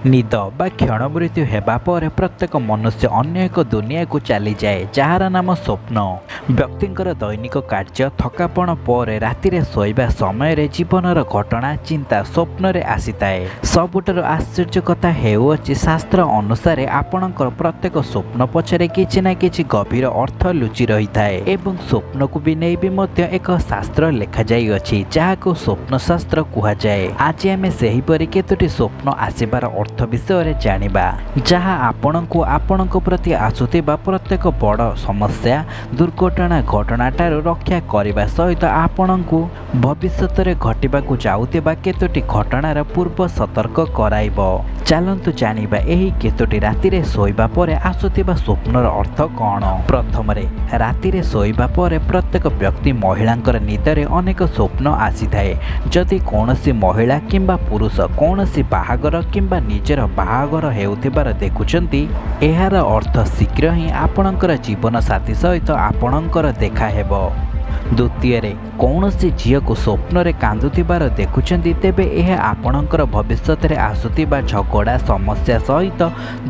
ନିଦ ବା କ୍ଷଣ ମୃତ୍ୟୁ ହେବା ପରେ ପ୍ରତ୍ୟେକ ମନୁଷ୍ୟ ଅନ୍ୟ ଏକ ଦୁନିଆକୁ ଚାଲିଯାଏ, ଯାହାର ନାମ ସ୍ୱପ୍ନ। ବ୍ୟକ୍ତିଙ୍କର ଦୈନିକ କାର୍ଯ୍ୟ ଥକାପଣ ପରେ ରାତିରେ ଶୋଇବା ସମୟରେ ଜୀବନର ଘଟଣା ଚିନ୍ତା ସ୍ୱପ୍ନରେ ଆସିଥାଏ। ସବୁଠାରୁ ଆଶ୍ଚର୍ଯ୍ୟ କଥା ହେଉଅଛି, ଶାସ୍ତ୍ର ଅନୁସାରେ ଆପଣଙ୍କର ପ୍ରତ୍ୟେକ ସ୍ୱପ୍ନ ପଛରେ କିଛି ନା କିଛି ଗଭୀର ଅର୍ଥ ଲୁଚି ରହିଥାଏ ଏବଂ ସ୍ୱପ୍ନକୁ ବି ନେଇ ବି ମଧ୍ୟ ଏକ ଶାସ୍ତ୍ର ଲେଖାଯାଇଅଛି, ଯାହାକୁ ସ୍ୱପ୍ନ ଶାସ୍ତ୍ର କୁହାଯାଏ। ଆଜି ଆମେ ସେହିପରି କେତୋଟି ସ୍ୱପ୍ନ ଆସିବାର ଅର୍ଥ ବିଷୟରେ ଜାଣିବା, ଯାହା ଆପଣଙ୍କୁ ଆପଣଙ୍କ ପ୍ରତି ଆସୁଥିବା ପ୍ରତ୍ୟେକ ବଡ଼ ସମସ୍ୟା, ଦୁର୍ଘଟଣା ଘଟଣାଠାରୁ ରକ୍ଷା କରିବା ସହିତ ଆପଣଙ୍କୁ ଭବିଷ୍ୟତରେ ଘଟିବାକୁ ଯାଉଥିବା କେତୋଟି ଘଟଣାର ପୂର୍ବ ସତର୍କ କରାଇବ। ଚାଲନ୍ତୁ ଜାଣିବା ଏହି କେତୋଟି ରାତିରେ ଶୋଇବା ପରେ ଆସୁଥିବା ସ୍ୱପ୍ନର ଅର୍ଥ କ'ଣ। ପ୍ରଥମରେ, ରାତିରେ ଶୋଇବା ପରେ ପ୍ରତ୍ୟେକ ବ୍ୟକ୍ତି ମହିଳାଙ୍କର ନିଦରେ ଅନେକ ସ୍ୱପ୍ନ ଆସିଥାଏ। ଯଦି କୌଣସି ମହିଳା କିମ୍ବା ପୁରୁଷ କୌଣସି ବାହାଘର କିମ୍ବା ନିଜର ବାହାଘର ହେଉଥିବାର ଦେଖୁଛନ୍ତି, ଏହାର ଅର୍ଥ ଶୀଘ୍ର ହିଁ ଆପଣଙ୍କର ଜୀବନସାଥୀ ସହିତ ଆପଣଙ୍କର ଦେଖା ହେବ। ଦ୍ୱିତୀୟରେ, କୌଣସି ଝିଅକୁ ସ୍ୱପ୍ନରେ କାନ୍ଦୁଥିବାର ଦେଖୁଛନ୍ତି, ତେବେ ଏହା ଆପଣଙ୍କର ଭବିଷ୍ୟତରେ ଆସୁଥିବା ଝଗଡ଼ା ସମସ୍ୟା ସହିତ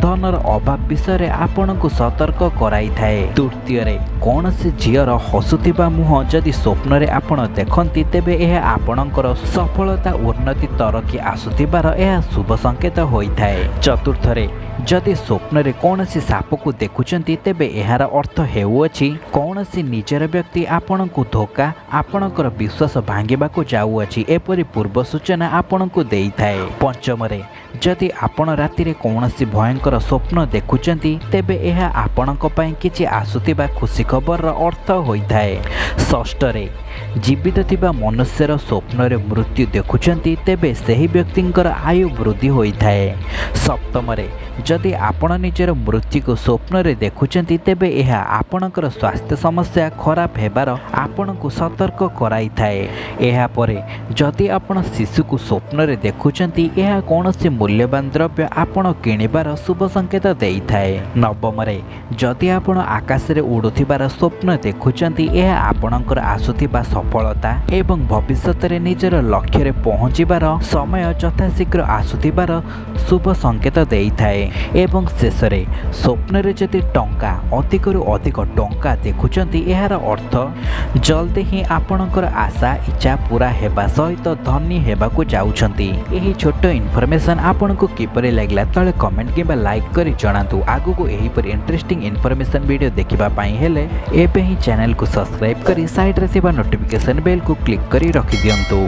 ଧନର ଅଭାବ ବିଷୟରେ ଆପଣଙ୍କୁ ସତର୍କ କରାଇଥାଏ। ତୃତୀୟରେ, କୌଣସି ଝିଅର ହସୁଥିବା ମୁହଁ ଯଦି ସ୍ୱପ୍ନରେ ଆପଣ ଦେଖନ୍ତି, ତେବେ ଏହା ଆପଣଙ୍କର ସଫଳତା, ଉନ୍ନତି, ତରକି ଆସୁଥିବାର ଏହା ଶୁଭ ସଂକେତ ହୋଇଥାଏ। ଚତୁର୍ଥରେ, ଯଦି ସ୍ୱପ୍ନରେ କୌଣସି ସାପକୁ ଦେଖୁଛନ୍ତି, ତେବେ ଏହାର ଅର୍ଥ ହେଉଅଛି କୌଣସି ନିଜର ବ୍ୟକ୍ତି ଆପଣଙ୍କୁ ଧୋକା, ଆପଣଙ୍କର ବିଶ୍ୱାସ ଭାଙ୍ଗିବାକୁ ଯାଉଅଛି, ଏପରି ପୂର୍ବ ସୂଚନା ଆପଣଙ୍କୁ ଦେଇଥାଏ। ପଞ୍ଚମରେ, ଯଦି ଆପଣ ରାତିରେ କୌଣସି ଭୟଙ୍କର ସ୍ୱପ୍ନ ଦେଖୁଛନ୍ତି, ତେବେ ଏହା ଆପଣଙ୍କ ପାଇଁ କିଛି ଆସୁଥିବା ଖୁସି ଖବରର ଅର୍ଥ ହୋଇଥାଏ। ଷଷ୍ଠରେ, ଜୀବିତ ଥିବା ମନୁଷ୍ୟର ସ୍ୱପ୍ନରେ ମୃତ୍ୟୁ ଦେଖୁଛନ୍ତି, ତେବେ ସେହି ବ୍ୟକ୍ତିଙ୍କର ଆୟୁ ବୃଦ୍ଧି ହୋଇଥାଏ। ସପ୍ତମରେ, ଯଦି ଆପଣ ନିଜର ମୃତ୍ୟୁକୁ ସ୍ୱପ୍ନରେ ଦେଖୁଛନ୍ତି, ତେବେ ଏହା ଆପଣଙ୍କର ସ୍ୱାସ୍ଥ୍ୟ ସମସ୍ୟା ଖରାପ ହେବାର ଆପଣଙ୍କୁ ସତର୍କ କରାଇଥାଏ। ଏହାପରେ ଯଦି ଆପଣ ଶିଶୁକୁ ସ୍ୱପ୍ନରେ ଦେଖୁଛନ୍ତି, ଏହା କୌଣସି ମୂଲ୍ୟବାନ ଦ୍ରବ୍ୟ ଆପଣ କିଣିବାର ଶୁଭ ସଂକେତ ଦେଇଥାଏ। ନବମରେ, ଯଦି ଆପଣ ଆକାଶରେ ଉଡ଼ୁଥିବାର ସ୍ୱପ୍ନ ଦେଖୁଛନ୍ତି, ଏହା ଆପଣଙ୍କର ଆସୁଥିବା ସଫଳତା ଏବଂ ଭବିଷ୍ୟତରେ ନିଜର ଲକ୍ଷ୍ୟରେ ପହଞ୍ଚିବାର ସମୟ ଯଥାଶୀଘ୍ର ଆସୁଥିବାର ଶୁଭ ସଂକେତ ଦେଇଥାଏ। ଏବଂ ଶେଷରେ, ସ୍ୱପ୍ନରେ ଯଦି ଟଙ୍କା, ଅଧିକରୁ ଅଧିକ ଟଙ୍କା ଦେଖୁଛନ୍ତି, ଏହାର ଅର୍ଥ ଜଲ୍ଦି ହିଁ ଆପଣଙ୍କର ଆଶା ଇଚ୍ଛା ପୂରା ହେବା ସହିତ ଧନୀ ହେବାକୁ ଯାଉଛନ୍ତି। ଏହି ଛୋଟ ଇନଫର୍ମେସନ୍ ଆପଣଙ୍କୁ କିପରି ଲାଗିଲା, ତଳେ କମେଣ୍ଟ କିମ୍ବା ଲାଇକ୍ କରି ଜଣାନ୍ତୁ। ଆଗକୁ ଏହିପରି ଇଣ୍ଟରେଷ୍ଟିଂ ଇନଫର୍ମେସନ୍ ଭିଡ଼ିଓ ଦେଖିବା ପାଇଁ ହେଲେ ଏବେ ହିଁ ଚ୍ୟାନେଲକୁ ସବସ୍କ୍ରାଇବ୍ କରି ସାଇଡ଼୍ରେ ଥିବା ନୋଟିଫିକେସନ୍ ବେଲ୍କୁ କ୍ଲିକ୍ କରି ରଖିଦିଅନ୍ତୁ।